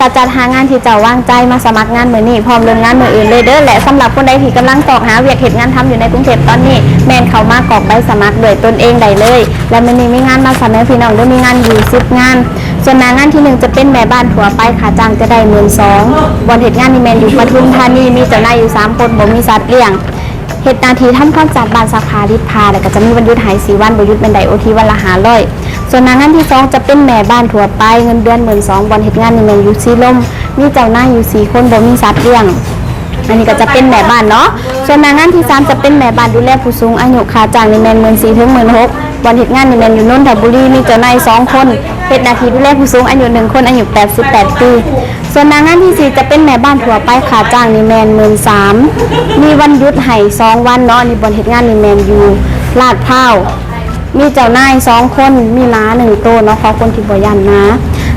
ຈະຈັດຫາງານທີ່ເຈົ້າວາງໃຈມາສະໝັກງານມື້ນີ້ ພ້ອມເລີ່ມງານມື້ອື່ນເລີຍເດີ້. ແລະ ສຳລັບຄົນໃດທີ່ກຳລັງຊອກຫາວຽກເຮັດງານທຳຢູ່ໃນກຸງເທບຕອນນີ້ ແມ່ນເຂົ້າມາກອກໃບສະໝັກດ້ວຍຕົນເອງໄດ້ເລີຍ. ແລະ ມື້ນີ້ມີງານມາສະເໜີພີ່ນ້ອງເດີ້ ມີງານຢູ່ສິບງານ. ສ່ວນໜ້າງານທີໜຶ່ງຈະເປັນແມ່ບ້ານທົ່ວໄປ ຄ່າຈ້າງຈະໄດ້ໝື່ນສອງ. ບ່ອນເຮັດງານນີ້ແມ່ນຢູ່ປະທຸມທານີ ມີເຈົ້ານາຍຢູ່ສາມຄົນ ບໍ່ມີສັດລ້ຽງ. ເຮັດໜ້າທີ່ທຳຄວາມສະອາດບ້ານ ຊັກຜ້າ ລີດຜ້າ ແລ້ວກໍຈະມີວັນຢຸດໃຫ້ສີ່ວັນ ບໍ່ຢຸດແມ່ນໄດ້ໂອທີວັນລະຫ້າຮ້ອຍ. ສ່ວນໜ້າງານທີສອງຈະເປັນແມ່ບ້ານທົ່ວໄປ ເງິນເດືອນໝື່ນສອງ. ບ່ອນເຮັດງານນີ້ແມ່ນຢູ່ສີລົມ ມີເຈົ້ານາຍຢູ່ສີ່ຄົນ ບໍ່ມີສັດລ້ຽງ. ອັນນີ້ກໍຈະເປັນແມ່ບ້ານເນາະ. ສ່ວນໜ້າງານທີສາມຈະເປັນແມ່ບ້ານດູແລຜູ້ສູງອາຍຸ ຄ່າຈ້າງນີ້ແມ່ນໝື່ນສີ່ເຖິງໝື່ນຫົກ. ບ່ອນເຮັດງານນີ້ແມ່ນຢູ່ນົນທະບູລີ ມີເຈົ້ານາຍສອງຄົນ ເຮັດໜ້າທີ່ດູແລຜູ້ສູງອາຍຸໜຶ່ງຄົນ ອາຍຸແປດສິບແປດປີ. ສ່ວນໜ້າງານທີສີ່ຈະເປັນແມ່ບ້ານທົ່ວໄປ ຄ່າຈ້າງນີ້ແມ່ນໝື່ນສາມ ມີວັນຢຸດໃຫ້ສອງວັນເນາະ. ນີ້ບ່ອນເຮັດງານນີ້ແມ່ນຢູ່ລາດພ້າວ ມີເຈົ້ານາຍສອງຄົນ ມີໝາໜຶ່ງໂຕເນາະ ຂໍຄົນທີ່ບໍ່ຢ້ານໝາ.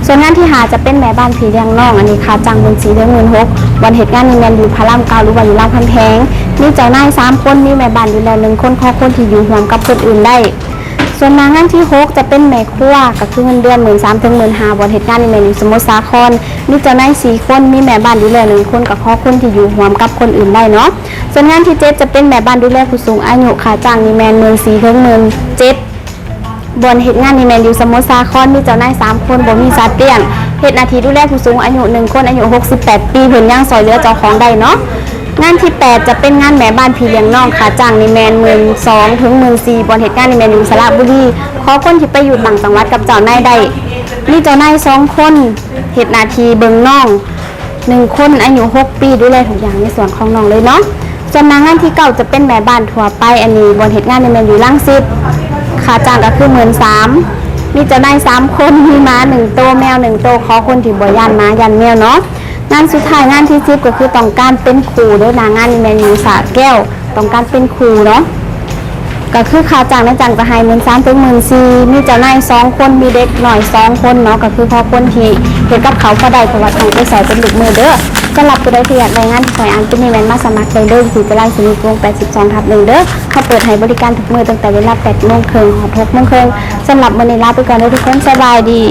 ສ່ວນງານທີຫ້າຈະເປັນແມ່ບ້ານພີ່ລ້ຽງນ້ອງ ອັນນີ້ຄ່າຈ້າງໝື່ນສີ່ເຖິງໝື່ນຫົກ. ບ່ອນເຮັດງານນີ້ແມ່ນຢູ່ພະລາມເກົ້າ ຫຼືວ່າຢູ່ລາມຄຳແພງ ມີເຈົ້ານາຍສາມຄົນ ມີແມ່ບ້ານດູແລໜຶ່ງຄົນ ຂໍຄົນທີ່ຢູ່ຮ່ວມກັບຄົນອື່ນໄດ້. ສ່ວນໜ້າງານທີຫົກຈະເປັນແມ່ຄົວ ກໍຄືເງິນເດືອນໝື່ນສາມເຖິງໝື່ນຫ້າ. ບ່ອນເຮັດງານນີ້ແມ່ນຢູ່ສະໝຸດສາຄອນ ມີເຈົ້ານາຍສີ່ຄົນ ມີແມ່ບ້ານດູແລໜຶ່ງຄົນ ກໍຂໍຄົນທີ່ຢູ່ຮ່ວມກັບຄົນອື່ນໄດ້ເນາະ. ສ່ວນງານທີເຈັດຈະເປັນແມ່ບ້ານດູແລຜູ້ສູງອາຍຸ ຄ່າຈ້າງນີ້ແມ່ນໝື່ນສີ່ເຖິງໝື່ນເຈັດ. ບ່ອນເຮັດງານນີ້ແມ່ນຢູ່ສະໝຸດສາຄອນ ມີເຈົ້ານາຍສາມຄົນ ບໍ່ມີສັດລ້ຽງ ເຮັດໜ້າທີ່ດູແລຜູ້ສູງອາຍຸໜຶ່ງຄົນ ອາຍຸຫົກສິບແປດປີ ເພິ່ນຍັງຊ່ອຍເຫຼືອເຈົ້າຂອງໄດ້ເນາະ. ງານທີແປດຈະເປັນງານແມ່ບ້ານພີ່ລ້ຽງນ້ອງ ຄ່າຈ້າງນີ້ແມ່ນໝື່ນສອງເຖິງໝື່ນສີ່. ບ່ອນເຮັດງານນີ້ແມ່ນຢູ່ສະລະບູລີ ຂໍຄົນທີ່ໄປຢູ່ຕ່າງຈັງຫວັດກັບເຈົ້ານາຍໄດ້ ມີເຈົ້ານາຍສອງຄົນ ເຮັດໜ້າທີ່ເບິ່ງນ້ອງໜຶ່ງຄົນ ອາຍຸຫົກປີ ດູແລທຸກຢ່າງໃນສ່ວນຂອງນ້ອງເລີຍເນາະ. ສ່ວນໜ້າງານທີເກົ້າຈະເປັນແມ່ບ້ານທົ່ວໄປ ອັນນີ້ບ່ອນເຮັດງານນີ້ແມ່ນຢູ່ລັງສິດ ຄ່າຈ້າງກໍຄືໝື່ນສາມ ມີເຈົ້ານາຍສາມຄົນ ມີໝາໜຶ່ງໂຕ ແມວໜຶ່ງໂຕ ຂໍຄົນທີ່ບໍ່ຢ້ານໝາຢ້ານແມວເນາະ. ງານສຸດທ້າຍງານທີສິບກໍຄືຕ້ອງການເປັນຄູເດີ້ ໜ້າງານນີ້ແມ່ນຢູ່ສະແກ້ວ ຕ້ອງການເປັນຄູເນາະ ກໍຄືຄ່າຈ້າງນາຍຈ້າງຈະໃຫ້ໝື່ນສາມເຖິງໝື່ນສີ່ ມີເຈົ້ານາຍສອງຄົນ ມີເດັກນ້ອຍສອງຄົນເນາະ ກໍຄືພໍຄົນທີ່ເຮັດກັບເຂົາພໍໄດ້ ເພາະວ່າຕ້ອງໄປຊ່ອຍເປັນລູກມືເດີ້. ສຳລັບຜູ້ໃດທີ່ຢາກໄດ້ງານທີ່ຂ້ອຍອ່ານຕົວນີ້ແມ່ນມາສະໝັກໄດ້ເລີຍ ທີ່ຕະຫຼາດສະໝີ ກວງ ແປດສິບສອງທັບໜຶ່ງເດີ້. ເຮົາເປີດໃຫ້ບໍລິການທຸກມື້ຕັ້ງແຕ່ເວລາແປດໂມງເຄິ່ງຮອດຫົກໂມງເຄິ່ງ. ສຳລັບມື້ນີ້ລາໄປກ່ອນເດີ້ທຸກຄົນ ສະບາຍດີ.